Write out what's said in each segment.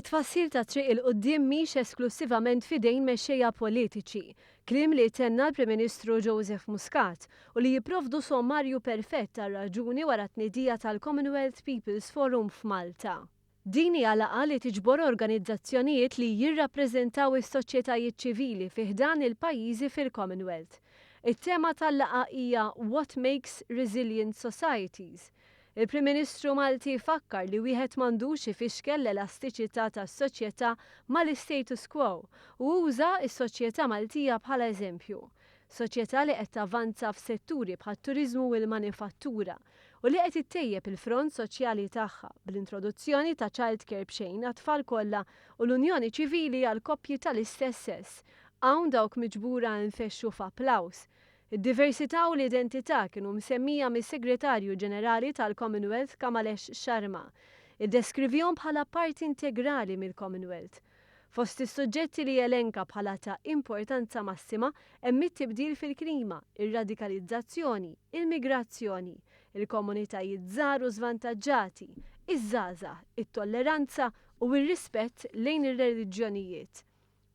It-tfassil ta' triq 'il quddiem mhix esklussivament f'idejn mexxejja politiċi. Kliem li tenna l-Prim Ministru Joseph Muscat u li jipprovdu sommarju perfett tar-raġuni wara t-tnedija tal-Commonwealth People's Forum f'Malta. Din hija laqgħa li tiġbor organizzazzjonijiet li jirrappreżentaw is-soċjetajiet ċivili fi ħdan il-pajjiżi fil-Commonwealth. It-tema tal-laqgħa hija 'What Makes Resilient Societies? Il-Prim Ministru Malti fakkar li wieħed m'għandux ifixkel l-elastiċità tas-soċjetà mal-istatus quo u uża s-soċjetà Maltija bħala eżempju. Soċjetà li qed tavanza f'setturi bħat-turiżmu u l-manifattura u li qed ittejjeb il-front soċjali tagħha bl-introduzzjoni ta' childcare b'xejn għat-tfal kollha u l-unjoni ċivili għal koppji tal-istess sess. Hawn dawk miġbura nfexxu f'applaws. Id-diversità u l-identità kienu msemmija mis-Segretarju Ġenerali tal-Commonwealth Kamalesh Sharma. Iddeskrivihom bħala parti integrali mill-Commonwealth. Fost is-suġġetti li elenka bħala ta' importanza massima hemm it-tibdil fil-klima, ir-radikalizzazzjoni, il-migrazzjoni, il-komunitajiet żgħar u żvantaġġati, iż-żgħażagħ, it-tolleranza u r-rispett lejn ir-reliġjonijiet.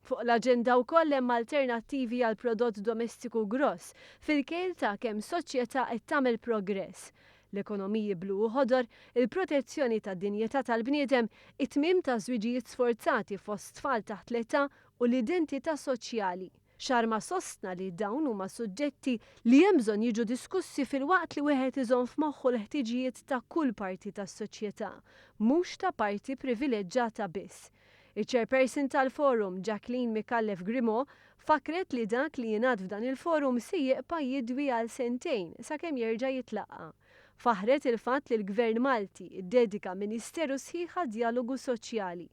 Fuq l-aġenda wkoll hemm alternattivi għall-prodott domestiku gross fil-kejl ta' kemm soċjetà qed tagħmel progress, l-ekonomiji blu u ħodor, il-protezzjoni tad-dinjità tal-bniedem, it-tmiem ta' żwiġijiet sforzati fost tfal taħt l-età u l-identità soċjali. Sharma sostna li dawn huma suġġetti li hemm bżonn jiġu diskussi filwaqt li wieħed iżomm f'moħħu l-ħtiġijiet ta' kull parti tas-soċjetà, mhux ta' parti privileġġata biss. Iċ-Chairperson tal-Forum, Jacqueline Micallef Grimaud, fakkret li dak li jingħad f'dan il-forum se jibqa' jidwi għal sentejn sakemm jerġa' jitlaqqa'. Faħħret il-fatt li l-Gvern Malti ddedika ministeru sħiħ għad-djalogu soċjali.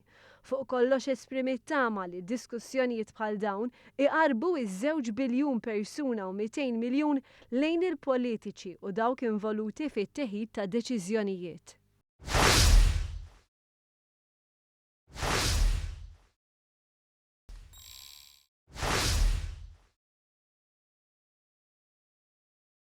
Fuq kollox esprimiet tama li diskussjonijiet bħal dawn iqarrbu iż-żewġ biljun persuna u 200 miljun lejn il-politiċi u dawk involuti fit-teħid ta' deċiżjonijiet.